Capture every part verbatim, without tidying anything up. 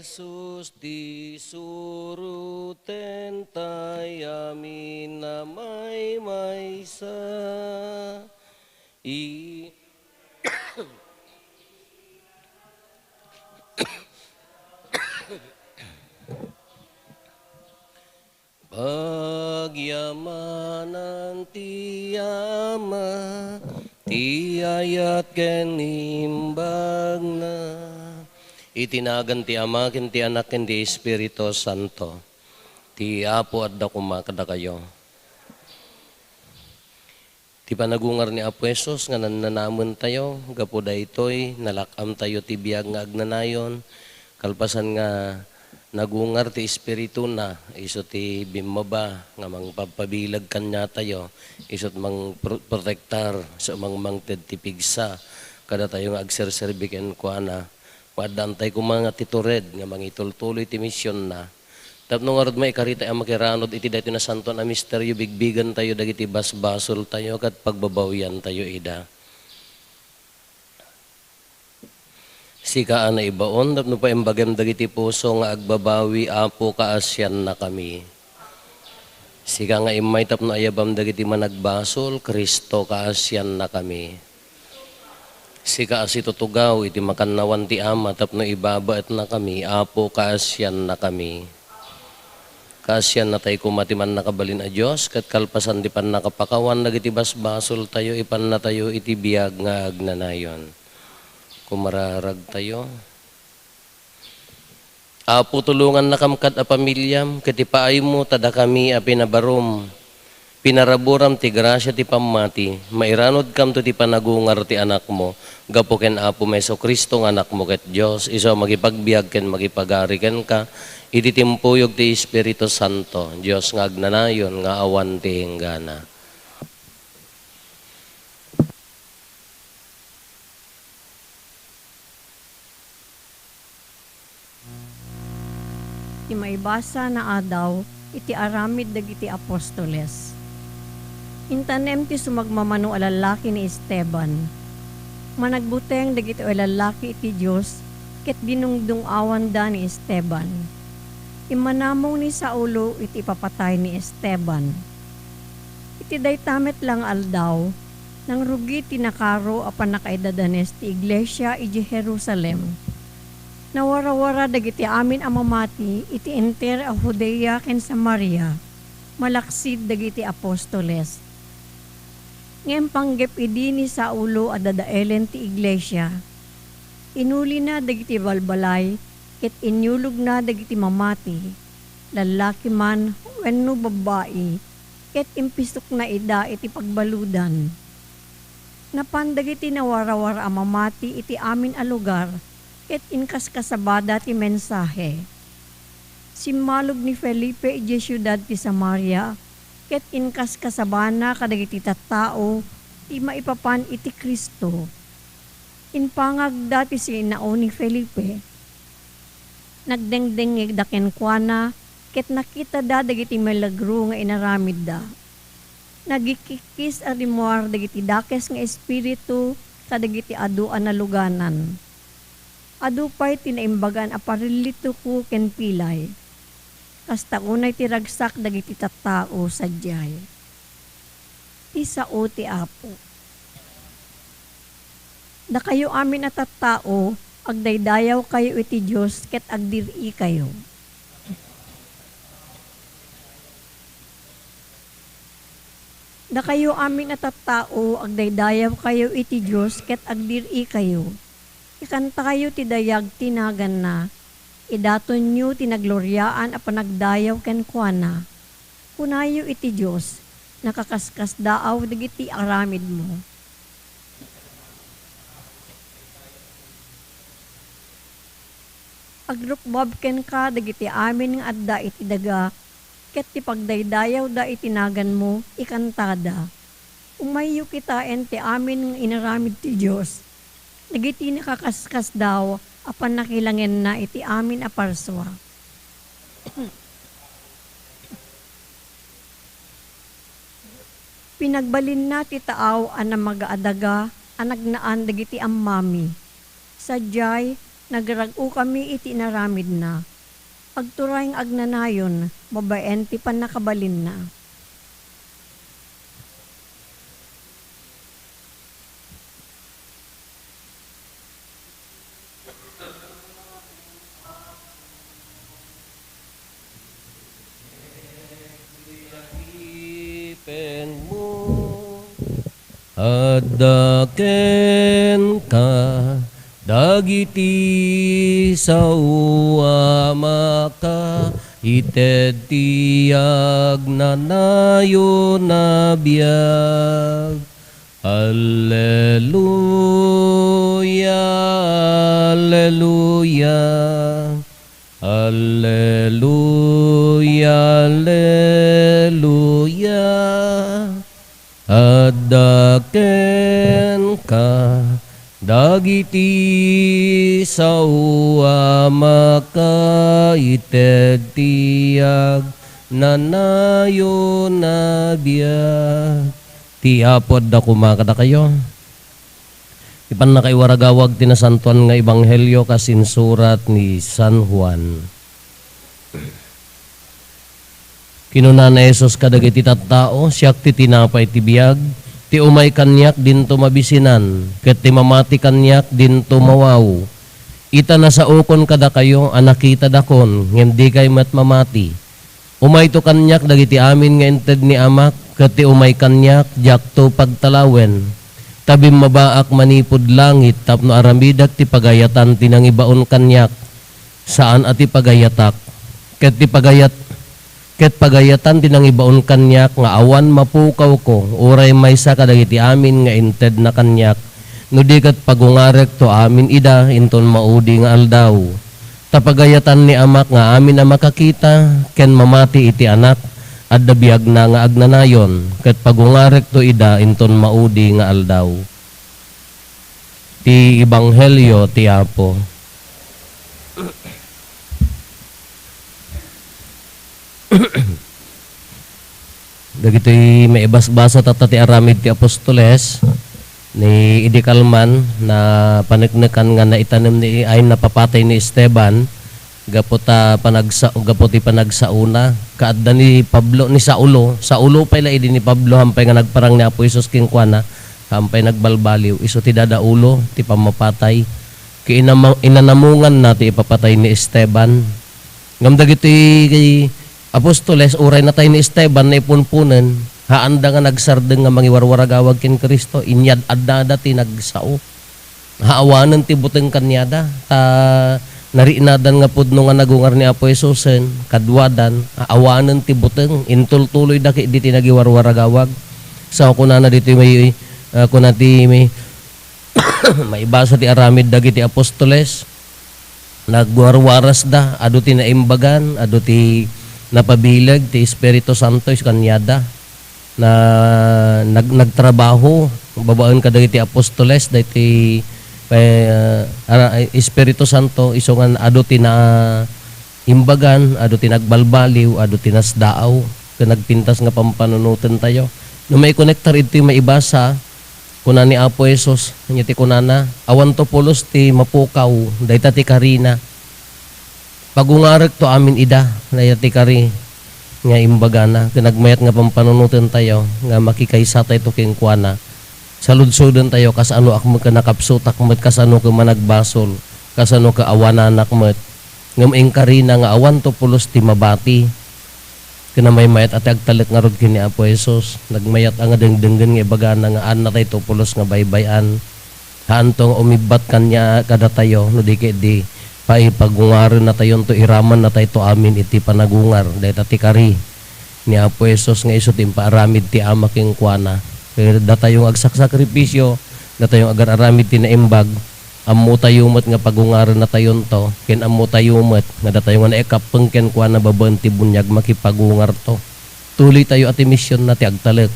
Jesus, ti suruten tay amin a maymaysa. I-, Pagyamanan ti Ama, ti ayat ken imbagna. Iti nagan ti Ama, ken ti Anak, ken ti Espiritu Santo. Ti Apo adda koma kadakayo. Ti panagungar ni Apo Jesus nga nannanamentayo, gapu daytoy, nalak-amtayo ti biag nga agnanayon, kalpasan nga nagungar ti Espirituna, isu ti bimmaba nga mangpagpabileg kaniatayo, isut' mangpro-, protektar, isu mangted ti pigsa kadatayo nga agserserbi kenkuana. Maaddantay koma nga ti tured nga mangitultuloy ti misionna. Tapno ngarud maikaritayo a makiranod iti daytoy nasantoan a misterio, bigbigentayo dagiti basbasoltayo ket pagbabawiantayo ida. Sika a naibaon tapno paimbagem dagiti puso nga agbabawi, Apo, kaasiannakami. Sika nga immay tapno ayabam dagiti managbasol, Cristo, kaasiannakami. Sika a situtugaw iti makannawan ti Ama tapno ibabaetnakami, Apo, kaasiannakami. Kaasiannatay koma ti Mannakabalin a Dios, ket kalpasan ti pannakapakawan dagiti basbasoltayo, ipannatayo iti biag nga agnanayon. Kumararagtayo. Apo, tulongannakam kad a pamiliam, ket ipaaymo ta dakami a pinabarom, pinaraburam ti grasia ti pammati, mairanudkamto ti panagungar ti Anakmo, gapu ken Apo Jesu-Cristo nga Anakmo ket Dios, isu a makipagbiag ken makipagari kenka, iti timpuyog ti Espiritu Santo, Dios nga agnanayon nga awan ti inggana. Ti maibasa nga adaw iti aramid dagiti apostoles. Intanem ti sumagmamano a lallaki ni Esteban. Managbuteng dagiti lallaki iti Dios ket dinungdung-awanda ni Esteban. Immanamong ni Saulo iti ipapatay ni Esteban. Iti dayta met la nga aldaw, nangrugi ti nakaro a pannakaidadanes ti iglesia idiay Jerusalem. Nawarawara dagiti amin a mamati iti enter a Judea ken Samaria, malaksid dagiti apostoles. Ngem panggep idi ni Saulo a dadaelen ti iglesia, inulina dagiti balbalay ket inyulogna dagiti mamati, lallaki man wenno babbai, ket impisokna ida iti pagbaludan. Napan dagiti nawarawara a mamati iti amin a lugar ket inkaskasabada ti mensahe. Simmalog ni Felipe idiay siudad ti Samaria ket inkaskasabana kadagiti tattao ti maipapan iti Cristo. Impangagda ti sinao ni Felipe. Nagdengdengngegda kenkuana ket nakitada dagiti milagro nga inaramidda. Nagikkikkis a rimmuar dagiti dakes nga espiritu kadagiti adu a naluganan. Adu pay ti naimbagan a parillituko ken pilay. Kasta unay ti ragsak dagiti tattao sadiay. Ti sao ti Apo. Dakayo amin a tattao, agdaydayawkayo iti Dios ket agdir-ikayo. Dakayo amin a tattao, agdaydayawkayo iti Dios ket agdir-ikayo. Ikantayo ti dayag ti naganna. Idatonyo ti nagloriaan a panagdayaw kenkuana. Kunayo iti Dios, nakakaskasdaaw dagiti aramidmo. Agrukbab kenka dagiti amin nga adda iti daga, ket ti pagdaydayawda iti naganmo, ikantada. Umayyo kitaen ti amin nga inaramid ti Dios, dagiti nakakaskasdaaw a pannakilangenna iti amin a parsua. Pinagbalinna ti taaw a namagaadaga a nagnaan dagiti ammami. Sadiay, nagrag-okami iti inaramidna. Agturay nga agnanayon babaen ti pannakabalinna. Adda kenka dagiti sao a makaited ti agnanayon a biag. Alleluia, alleluia, alleluia, alleluia. Adda kenka dagiti sao a makaited ti agnanayon a biag. Ti Apo adda koma kadakayo. Ti pannakaiwaragawag ti nasantoan nga ebanghelio kas insurat ni San Juan. Kinuna ni Jesus kadagiti tattao, "Siak ti tinapay ti biag. Ti umay kaniak dinto mabisinan, ket ti mamati kaniak dinto mawaw." Ita, nasaokon kadakayo a nakitadakon, ngem dikay met mamati. Umayto kaniak dagiti amin nga inted ni Amak, ket ti umay kaniak, diakto pagtalawen. Ta bimmabaak manipud langit tapno aramidek ti pagayatan ti nangibaon kaniak, saan a ti pagayatak. Ket ti pagayat-, ket pagayatan ti nangibaon kaniak nga awan mapukawko, uray maysa kadagiti amin nga intedna kaniak, no di ket pagungarekto amin ida inton maudi nga aldaw. Ta pagayatan ni Amak nga amin a makakita ken mamati iti Anak, adda biagna nga agnanayon, ket pagungarekto ida inton maudi nga aldaw. Ti Ebanghelio ti Apo. Dagitoy maibasbasa tatta ti aramid ti apostoles, ni idi kalman, napaneknekan nga naitanem ni, ay, napapatay ni Esteban, gapu ta panagsa-, gapu ti panagsaona. Kaadda ni Pablo, ni Saulo, Saulo pay la idi ni Pablo, hampay nga nagparang ni Apo Jesus kenkuana, hampay nagbalbaliw, isu ti dadaulo ti pammapatay. Ket inama-, inanamunganna ti ipapatay ni Esteban. Ngem dagiti apostoles, uray natay ni Esteban, naipunpunen, haanda nga nagsardeng nga mangiwarwaragawag ken Cristo, inyad-addada ti nagsao. Ha, awanen ti buteng kaniada, ta narinadan nga pudno nga nagungar ni Apo Jesusen, kaduadan, ha, awanen ti buteng, intultuloyda ketdi ti nagiwarwaragawag. Sa kunana ditoy may, ah, kuna ti may, maibasa ti aramid dagiti apostoles, nagwarwarasda, adu ti naimbagan, adu ti napabileg ti Espiritu Santo is kaniada. Na, nag-, nagtrabaho babaen kadagiti apostoles, dagiti, eh, ara-, Espiritu Santo, isu nga adu ti na-, imbagan, adu ti nagbalbaliw, adu ti nasdaaw, ken nagpintas nga pampanunotentayo. No maikonektar iti maibasa, kuna ni Apo Jesus, ania ti kunana, "Awanto pulos ti mapukaw, dayta ti karina. Pagungarekto amin ida, dayta ti kari nga imbagana." Ken nagmayat nga pampanunotentayo nga makikaysatayo kenkuana. Saludsodentayo, kasano ak met ken nakapsutak met, kasano ken managbasol, kasano ken awananak met. Ngem inkarina nga awanto pulos ti mabati. Ken namaymayat a ti agtalek ngarud ken ni Apo Jesus. Nagmayat a nga dengdenggen nga ibagana nga aannatayto pulos nga baybay-an. Haanto nga umibbat kaniak kadatayo, no di ketdi paipagungarennatayonto, iramannatayto amin iti panagungar, dayta ti kari ni Apo Jesus nga isu ti impaaramid ti Ama kenkuana. Kaya datayo nga agsaksakripisyo, datayo nga agar-aramid ti naimbag, ammotayo met nga pagungarennatayonto, ken ammotayo met nga datayo nga naikappeng kenkuana babaen ti buniag makipagungarto. Tuloytayo a ti misionna ti agtalek,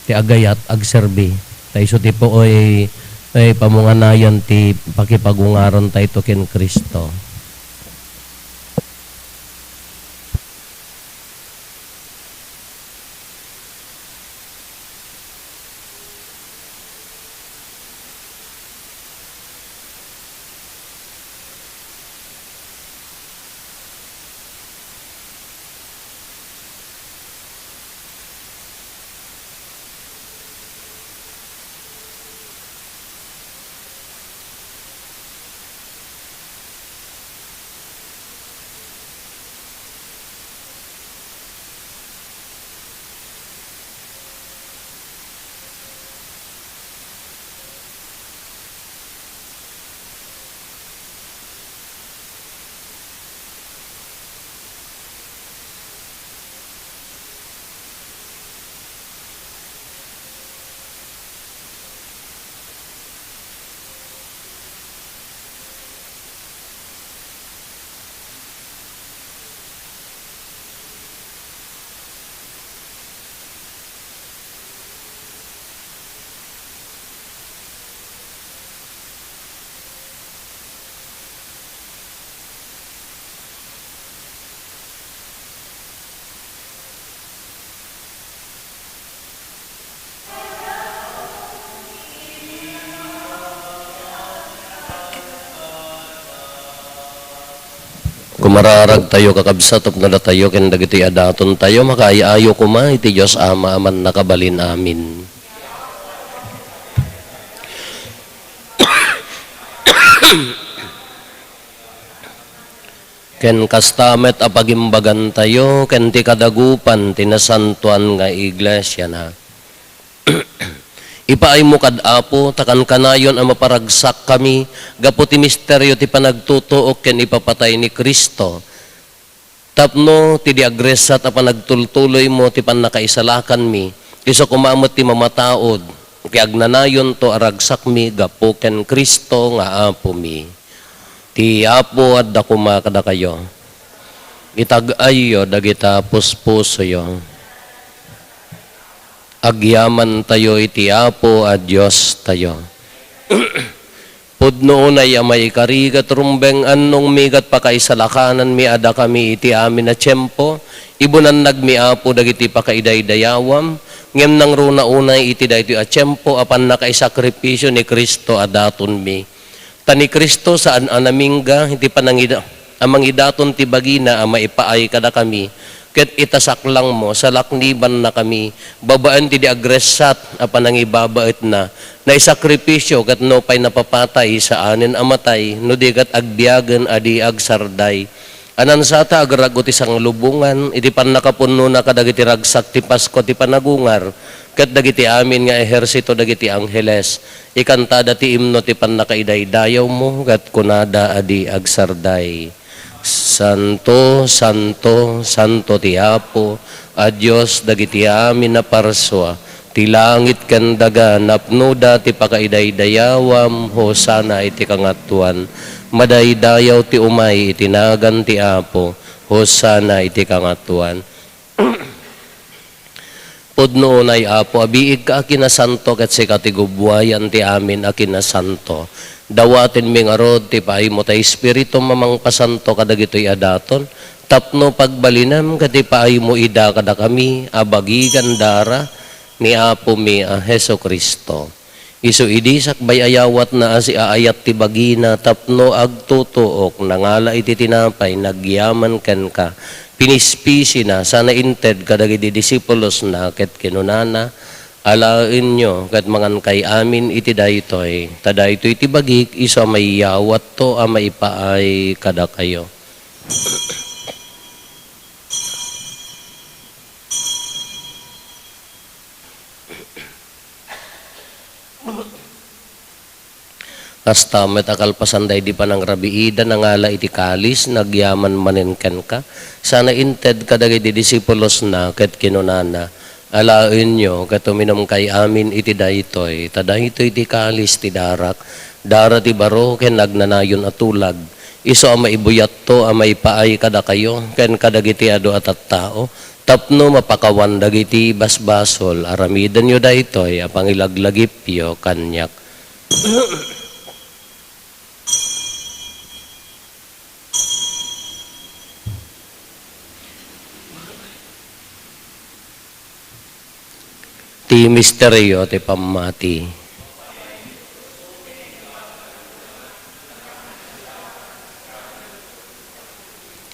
ti agayat, agserbi. Ta isu ti puoy, ay, pamunganayan ti pakipagungarentayto ken Cristo. Tumararagtayo, kakabsat, tapno datayo ken dagitoy a datontayo makaay-ayo koma iti Dios Ama a Mannakabalin. Amen. Ken kasta met a pagimbagantayo ken ti kadagupan ti nasantoan nga iglesiana. Ipaaymo kad Apo, ta kankanayon a maparagsakkami gapu ti misterio ti panagtutuok ken ipapatay ni Cristo. Tapno ti di agresat a panagtultuloymo ti pannakaisalakanmi, isu koma met ti mamataud, ti agnanayonto a ragsakmi gapu ken Cristo nga Apomi. Ti Apo adda koma kadakayo. Itag-ayyo dagita puspusoyo. Agyamantayo iti Apo a Diostayo. Pudno unay a maikari ket rumbeng annongmi ket pakaisalakananmi a dakami iti amin a tiempo, ibunannagmi, Apo, dagiti pakaidaydayawam, ngem nangruna unay iti daytoy a tiempo a pannakaisakripisio ni Cristo a datonmi. Ta ni Cristo saan a namingga iti panangida-, a mangidaton ti bagina a maipaay kadakami, ket ita saklangmo, salaknibannakami babaen ti di agresat a panangibabaetna, naisakripisio ket nupay napapatay, saanen a matay, no di ket agbiagen a di agsarday. A nansata, agrag-o ti sanglubongan iti pannakapunnona kadagiti ragsak ti Pasko ti panagungar, ket dagiti amin nga ehersito dagiti angheles, ikantada ti imno ti pannakaidaydayawmo, ket kunada a di agsarday: Santo, santo, santo ti Apo a Dios dagiti amin a parsua. Ti langit ken daga napnoda ti pakaidaydayawam. Hosanna iti kangatoan. Madaydayaw ti umay iti nagan ti Apo. Hosanna iti kangatoan. Pudno unay, Apo, a biigka a kinasanto, ket sika ti gubbuayan ti amin a kinasanto. Dawatenmi ngarud ti paaymo ta Espiritum a mangpasanto kadagitoy a daton, tapno pagbalinem ket ipaaymo ida kadakami a bagi ken dara ni Apomi a Jesu-Cristo. Isu idi sakbay a yawatna a siaayat ti bagina tapno agtutuok, nangala iti tinapay, nagyaman kenka, pinispisina, sana inted kadagiti disipulosna, ket kinunana: Alaenyo ket mangankay amin iti daytoy, ta daytoy ti bagik, isu a mayawatto a maipaay kadakayo. Kasta met a kalpasan daydi panangrabiida, nangala iti kalis, nagyaman manen kenka, sana inted kadagiti disipulosna, ket kinunana: Alaenyo ket uminumkay amin iti daytoy, ta daytoy ti kalis ti darak, dara ti baro ken agnanayon a tulag, isu a maibuyatto a maipaay kadakayo ken kadagiti adu a tattao, tapno mapakawan dagiti basbasol. Aramidenyo daytoy a pangilaglagipyo kaniak. Ti misterio ti pammati.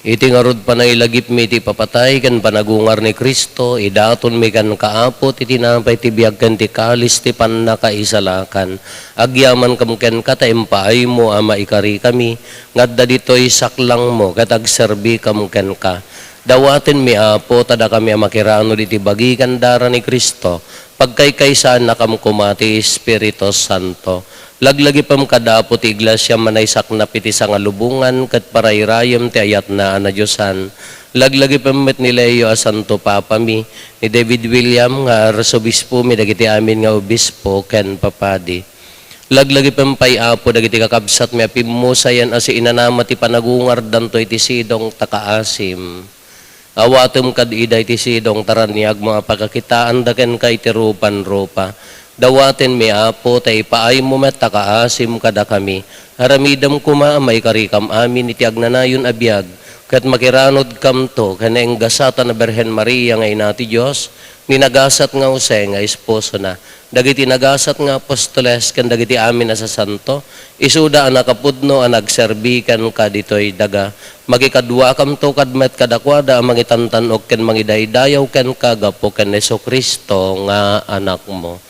Iti ngarud panailagipmi iti ipapatay ken panagungar ni Cristo, idatonmi kenka, Apo, ti tinapay ti biag ken ti kalis ti pannakaisalakan. Agyamankami kenka ta impaaymo a maikarikami nga adda ditoy saklangmo ket agserbikami kenka. Dawatenmi, Apo, ta dakami a makiranod iti bagi ken dara ni Cristo, pagkaykaysaannakami koma ti Espiritu Santo. Laglagipem kad Apo ti Iglesiam a naisaknap iti sangalubongan ket parayrayem ti ayatna a nadiosan. Laglagipem met ni Leo a Santo Papami, ni David William nga Arsobispomi, dagiti amin nga obispo ken papadi. Laglagipem pay, Apo, dagiti kakabsatmi a pimmusayan a siinanama ti panagungardanto iti sidong ta kaasim. Awatem kad ida iti sidong ta raniagmo a pakakitaanda kenka iti rupan rupa. Dawatenmi, Apo, ta ipaaymo met ta kaasim kadakami. Aramidem koma a maikarikam amin iti agnanayon a biag, ket makiranodkamto ken naenggasatan a Birhen Maria nga Ina ti Dios, ni nagasat nga Jose nga esposona, dagiti nagasat nga apostoles ken dagiti amin a sasanto, isuda a nakapudno a nagserbi kenka ditoy daga. Makikaduakamto kad-, met kadakuada a mangitantan-ok ken mangidaydayaw kenka gapu ken Jesu-Cristo nga Anakmo.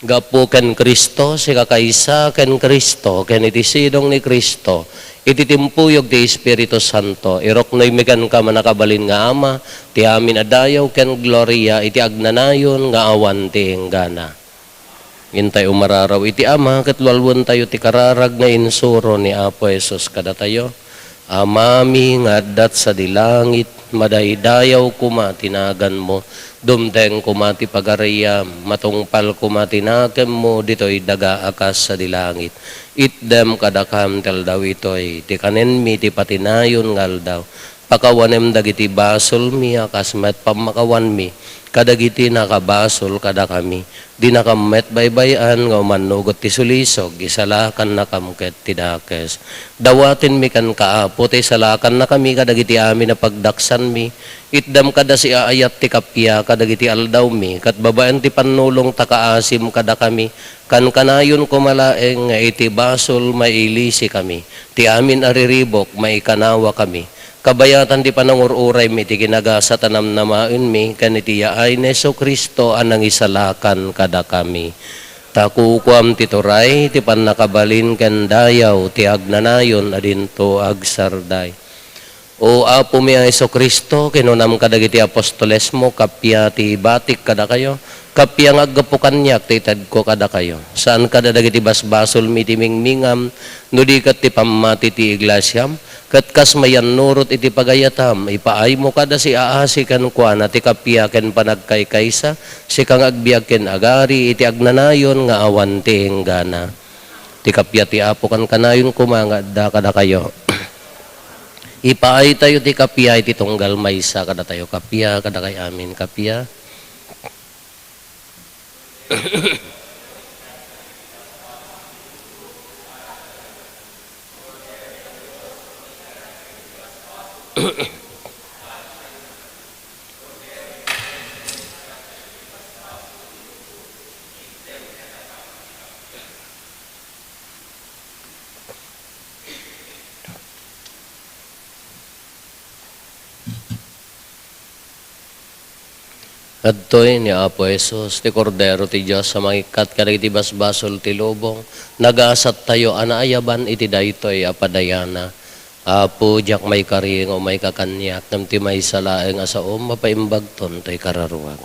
Gapu ken Cristo, sikakaysa ken Cristo, ken iti sidong ni Cristo, iti timpuyog ti Espiritu Santo, iruknoymi kenka, mannakabalin nga Ama, ti amin a dayaw ken gloria iti agnanayon nga awan ti inggana. Intay umararaw iti Ama, ket lualuentayo ti kararag nga insuro ni Apo Jesus kadatayo. Amami nga adda sadi langit, madaydayaw koma ti naganmo, dumteng koma ti pagariam, matungpal koma ti nakemmo ditoy daga a kas sadi langit. Itdem kadakam ti aldaw itoy ti kanenmi ti patinayon nga aldaw. Pakawanem dagiti basolmi a kas met pammakawanmi kadagiti nakabasol kadakami. Dinakam met baybay-an nga umannugot ti sulisog, isalakannakam ket ti dakes. Dawatenmi kenka, Apo, ta isalakannakami kadagiti amin a pagdaksanmi. Itdem kada siaayat ti kappia kadagiti aldawmi, ket babaen ti pannulong ta kaasim kadakami, kankanayon koma laeng nga iti basol mailisikami, ti amin a riribuk maikanawakami. Kabayatan ti panangur-uraymi iti kinagasat a namnamaenmi ken iti yaay ni Jesu-Cristo a nangisalakan kadakami. Ta kukuam ti turay, ti pannakabalin ken dayaw ti agnanayon a dinto agsarday. O Apomi a Jesu-Cristo, kinunam kadagiti apostolesmo, kappia ti ibatik kadakayo, kappia nga aggapu kaniak ti itedko kadakayo. Saan kada dagiti basbasolmi ti mingmingam, no di ket ti pammati ti iglesiam, ket kas mayannurot iti pagayatam, ipaaymo kada siaasi kenkuana ti kappia ken panagkaykaysa, sika nga agbiag ken agari iti agnanayon nga awan ti inggana. Ti kappia ti Apo kankanayon koma nga adda kadakayo. Ipaaytayo ti kappia iti tunggal maysa kadatayo. Kappia kadakay amin, kappia. Adtoy ni Apo Jesus, ti Kordero ti Dios a mangikkat kadagiti basbasol ti lubong. Nagasattayo a naayaban iti daytoy a padayana. Apo, diak maikari nga umayka kaniak, ngem ti maysa laeng a saom, mapaimbagton toy kararuak.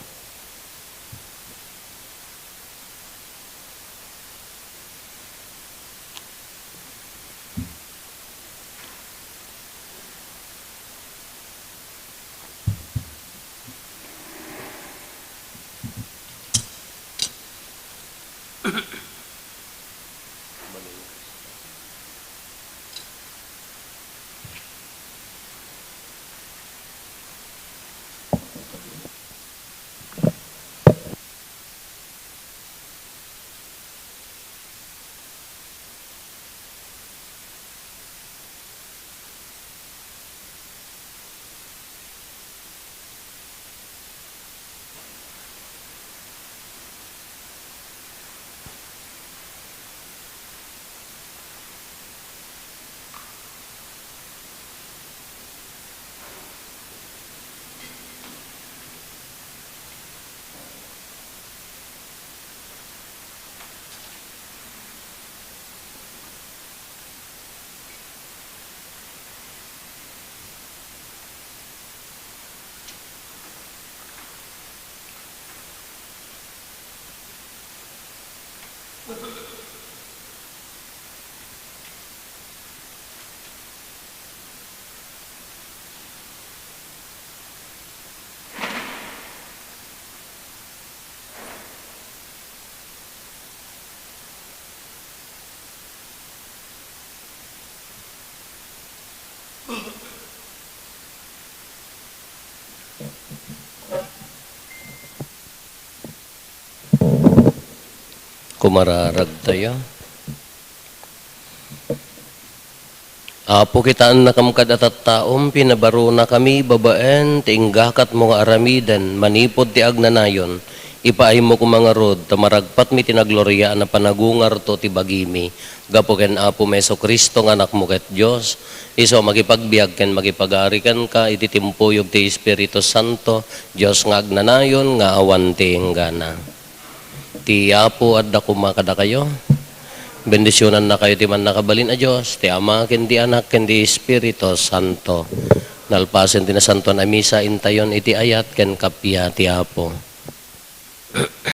Kumararagtayo. Apo, kitaennakam kad a tattaom, pinabarunakami babaen ti inggakatmo nga aramiden manipud ti agnanayon. Ipaaymo koma ngarud ta maragpatmi ti nagloriaan a panagungarto ti bagimi. Gapu ken Apomi Jesu-Cristo nga Anakmo ket Dios, isu a makipagbiag ken makipagari kenka iti timpuyog ti Espiritu Santo, Dios nga agnanayon nga awan ti inggana. Ti Apo adda koma kadakayo. Bendisionannakayo ti Mannakabalin a Dios, ti Ama, ken ti Anak, ken ti Espiritu Santo. Nalpasen ti Nasantoan a Misa, intayon iti ayat ken kappia ti Apo.